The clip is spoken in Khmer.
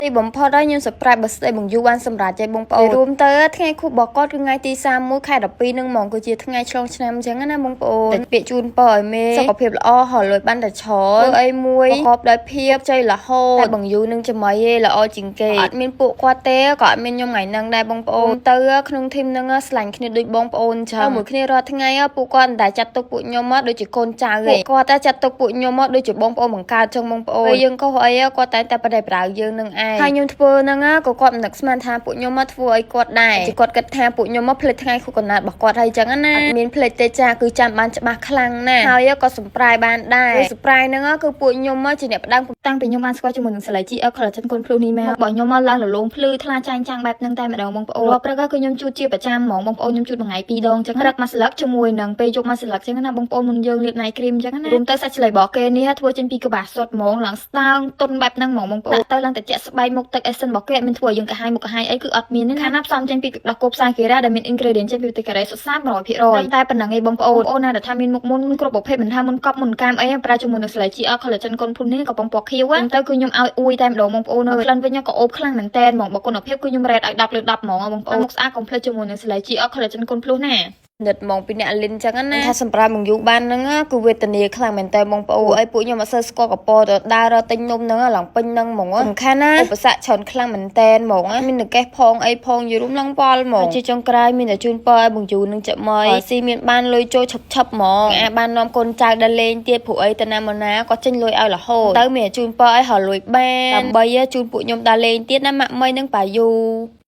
ទីបំផុតហើយខ្ញុំ surprise birthday បងយូបានសម្រាប់ใจបងប្អូនរួមទៅថ្ងៃខួបរបស់គាត់គឺថ្ងៃទី31ខែ12នឹងហ្មងគឺជាថ្ងៃឆ្លងឆ្នាំអញ្ចឹងណាបងប្អូនតែពាក្យជូនពរឲ្យមេសុខភាពល្អហលលុយបានតែច្រើនធ្វើអីមួយប្រកបដោយភាពជ័យរហូតតែបងយូនឹងច្មីឯងល្អជាងគេអត់មានពួកគាត់ទេក៏អត់មានខ្ញុំថ្ងៃហ្នឹងដែរបងប្អូនទៅក្នុង team ហ្នឹងស្លាញ់គ្នាដូចបងប្អូនអញ្ចឹងមួយគ្នារាល់ថ្ងៃពួកគាត់មិនតែចាត់ទុកពួកខ្ញុំដូចជាកូនចៅទេគាត់តែចាត់ទុកពួកខ្ញុំដូចជាបងប្អូនបង្កើតចឹងបងប្អូនពេលយើងខុសអីគាត់តែតែបដិប្រាវយើងនឹងឯងហើយខ្ញុំធ្វើហ្នឹងក៏គាត់មិននឹកស្មានថាពួកខ្ញុំមកធ្វើឲ្យគាត់ដែរគាត់គិតថាពួកខ្ញុំមកភ្លេចថ្ងៃខួបកំណើតរបស់គាត់ហើយចឹងណាអត់មានភ្លេចទេចាគឺចាំបានច្បាស់ខ្លាំងណាស់ហើយក៏សម្ប្រាយបានដែរសម្ប្រាយហ្នឹងគឺពួកខ្ញុំជាអ្នកផ្ដើម តាំងពីខ្ញុំបានស្គាល់ជាមួយនឹងសាឡៃ GL collagen កូនភ្លុះនេះមករបស់ខ្ញុំមកឡើងរលោងភ្លឺថ្លាចាញ់ចាំងបែបហ្នឹងតែម្ដងបងប្អូនរាល់ព្រឹកគឺខ្ញុំជូតជាប្រចាំហ្មងបងប្អូនខ្ញុំជូតមួយថ្ងៃពីរដងចឹងព្រឹកមួយស្លឹកជាមួយនឹងពេលយប់មួយស្លឹកចឹងណាបងប្អូនមុនយើងលាប night cream ចឹងណារួមទៅសាច់ឆ្លៃរបស់គេនេះធ្វើចេញពីកប្បាសសុទ្ធហ្មងឡើងស្ដើងទន់បែបហ្នឹងហ្មងបងប្អូនទៅឡើងតែជាក់ស្បែកមុខទឹក essence របស់គេអត់មានធ្វើឲ្យយើងកាហាយមុខកាហាយអីគឺអត់មានទេណាខាងណាផ្សំចេញពីទឹកដោះគោផ្សាគីរ៉ាដែលមាន ingredient ចេញពីប្រទេសកូរ៉េសុទ្ធសាធ100%តែប៉ុណ្្នឹងឯងបងប្អូនអូនណាដែលថាមានមុខមុនគ្រប់ប្រភេទមិនថាមុនកប់មុនកាមអីប្រើជាមួយនឹងសាឡៃ GL collagen កូនភុននេះក៏ពងពណ៌ខៀវទៅគឺខ្ញុំឲ្យអួយតែម្ដងបងប្អូនអើយក្លិនវិញក៏អូបខ្លាំងមែនតើហ្មងបើគុណភាពគឺខ្ញុំ rate ឲ្យ10លើ10ហ្មងបងប្អូនមុខស្អាតកុំភ្លេចជាមួយនឹងសាឡៃ GL collagen កូនភ្លុះណា និតហ្មងពីអ្នកលិនចឹងណាថាសម្រាប់បងយូបានហ្នឹងគឺវេទនាខ្លាំងមែនតើបងប្អូនអីពួកខ្ញុំអត់សូវស្គាល់កពតទៅដើររកទិញនំហ្នឹងឡើងពេញហ្នឹងហ្មងសំខាន់ណាឧបសគ្គច្រើនខ្លាំងមែនតើហ្មងមាននកេះផងអីផងយូរឡើងវល់ហ្មងជាចុងក្រោយមានតែជូនពរឲ្យបងយូនឹងចាក់មកស៊ីមានបានលុយចូលឆឹបឆឹបហ្មងអាបាននាំកូនចៅដល់លេងទៀតព្រោះអីទៅណាមកណាគាត់ចេញលុយឲ្យរហូតទៅមានជូនពរឲ្យរលុយបានដើម្បីជូនពួកខ្ញុំដល់លេងទៀតណាម៉ាក់មីនឹងប៉ាយូ។